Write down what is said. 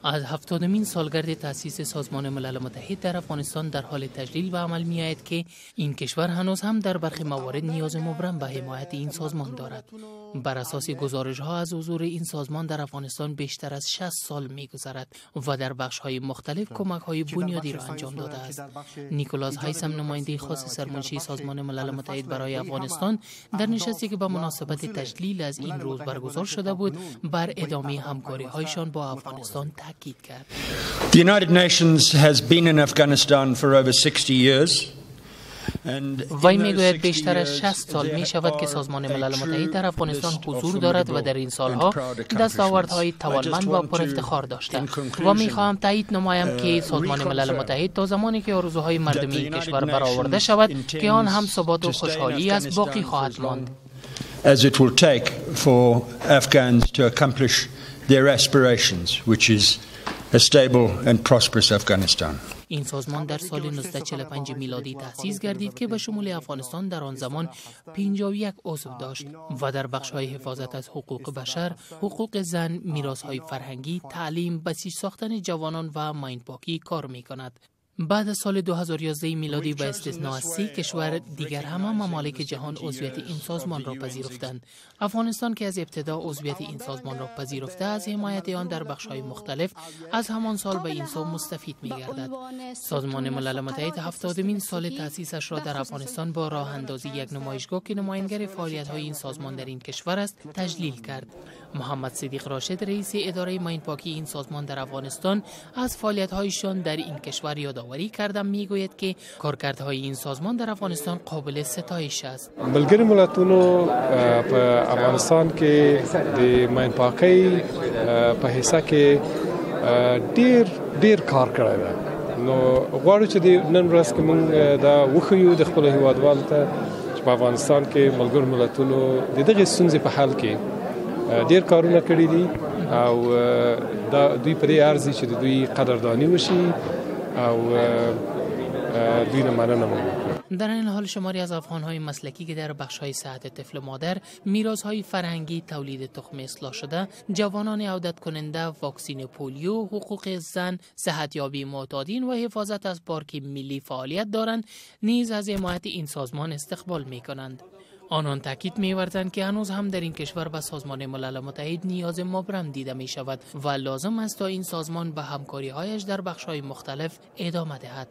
از 70مین سالگرد تأسیس سازمان ملل متحد در افغانستان در حال تجلیل به عمل می آید که این کشور هنوز هم در برخی موارد نیاز مبرم به حمایت این سازمان دارد. بر اساس گزارش ها، از حضور این سازمان در افغانستان بیشتر از 60 سال می گذرد و در بخش های مختلف کمک های بنیادی را انجام داده است. نیکولاس هایسم، نماینده خاص سرمنشی سازمان ملل متحد برای افغانستان، در نشستی که به مناسبت تجلیل از این روز برگزار شده بود، بر ادامه همکاری هایشان با افغانستان تاکید کرد. The United Nations has been in Afghanistan for over 60 years. وی میگوید بیشتر از 60 سال می شود که سازمان ملل متحد در افغانستان حضور دارد و در این سالها دستاوردهای توانمند و پر افتخار داشته و می خواهم تایید نمایم که سازمان ملل متحد تا زمانی که آرزوهای مردمی این کشور برآورده شود که آن هم ثبات و خوشحالی است، باقی خواهد ماند. As it will take for Afghans to accomplish their aspirations, which is a stable and prosperous Afghanistan. این سازمان در سال 1945 میلادی تأسیس گردید که به شمول افغانستان در آن زمان 51 عضو داشت و در بخش های حفاظت از حقوق بشر، حقوق زن، میراث های فرهنگی، تعلیم، بسیج ساختن جوانان و ماین پاکی کار می کند. بعد از سال 2011 میلادی به استثناء از 3 کشور دیگر، همه ممالک جهان عضویت این سازمان را پذیرفتند. افغانستان که از ابتدا عضویت این سازمان را پذیرفته، از حمایت آن در بخش‌های مختلف از همان سال به این سو مستفید می‌گردد. سازمان ملل متحد 70مین سال تأسیسش را در افغانستان با راه اندازی یک نمایشگاه که نمایانگر فعالیت‌های این سازمان در این کشور است، تجلیل کرد. محمد صدیق راشد، رئیس اداره ماین پاکی این سازمان در افغانستان، از فعالیت‌هایشان در این کشور یادآوری کرده میگوید که کارکردهای این سازمان در افغانستان قابل ستایش است. ملګري ملتونو په افغانستان کې د ماین پاکۍ په حصه کې ډیر ډیر کار کړی دی. نو غواړو چې د نن ورځ کې موږ دا وښیو د خپل هیوادوالو ته چې په افغانستان کې ملګرو ملتونو د دغې ستونزې په حل کې ډیر کارونه کړي دي او دا دوی په دې ارزي چې د دوی قدردانی وشي او دوی نه مننه موږ. در این حال، شماری از افغانهای مسلکی که در بخش‌های صحت طفل و مادر، میراث‌های فرهنگی، تولید تخم اصلاح شده، جوانان عودت کننده، واکسین پولیو، حقوق زن، صحتیابی معتادین و حفاظت از پارک ملی فعالیت دارند، نیز از حمایت این سازمان استقبال می کنند. آنان تاکید می‌ورزند که هنوز هم در این کشور به سازمان ملل متحد نیاز مبرم دیده می شود و لازم است تا این سازمان به همکاری‌هایش در بخش‌های مختلف ادامه دهد.